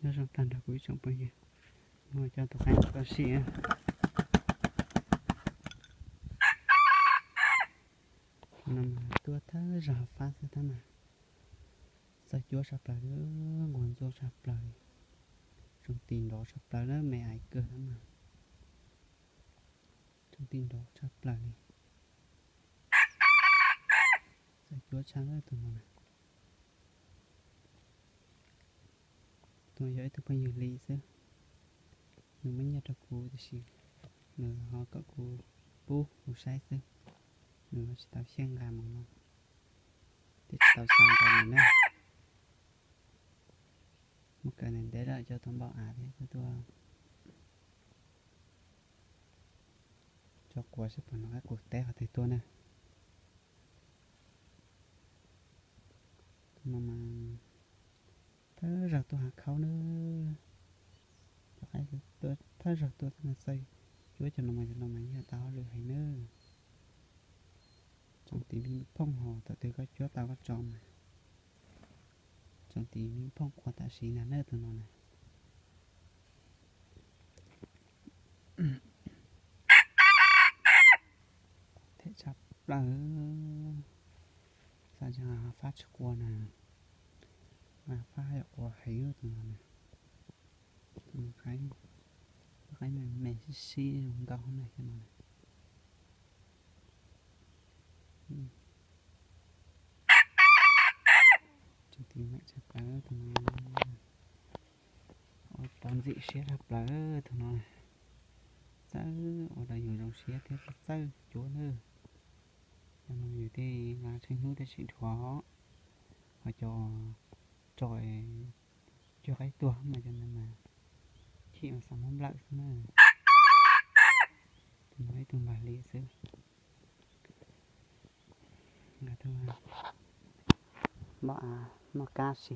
Nyob zoo tag nrho kuv ib tsoom phooj ywg, mus coj tus qaib no tuaj sim. No mas tuaj thawj zaug fab xwb tab mas txawj cuab tshaj plaws li, nquag ntxuaj tshaj plaws li, tsoom tis nrov tshaj plaws na, me ais kawg tab mas tsoom tis nrov tshaj plaws li. Txawj cuab tshaj tus no na. Tus no yog ib tug phooj ywg li xwb, nws muab nyiaj rau kuv tiam sis nws ho kom kuv pub kuv saib xwb, nws ho tsis tau xyeej nqa mus no, thiaj tsis tau xa rau nws na. Mus kawm ntev ntev lawm coj tuaj npau av thiab coj tuaj tso quav seb puas hnov qaib qus teb qhov twg tuaj na. Tus no mas thawj zaug tuaj hav khaub na, thawj zaug tuaj tab mas txawj cuab cov no mas cov no mas yog tau hauj lwm heev na. Tsoom tis me phooj hos thaum twg koj cuab tau koj tso mas tsoom tis me phooj qhuas tam sim na tus no na. Them tshaj plaws, xav tias fab tsis qua na, fab yog qua heev tus no na. Qaib me me sib sib zoo nkauj na cov no na. Tsoom tis meem tshaj plaws tus no, ua tau ntxim siab tshaj plaws tus no. Txawj ua rau yus zoo siab thiab txawj cuab na. Cov no yus tej nqa tsheej hnub thiaj tsim dhuav, ho cov tso cuag qaib tuag mas cov ntawd mas chim mas xav muab nplawm xwb na. Tus no ib tug npag li xwb. Nqa tuaj npau av noj kab si.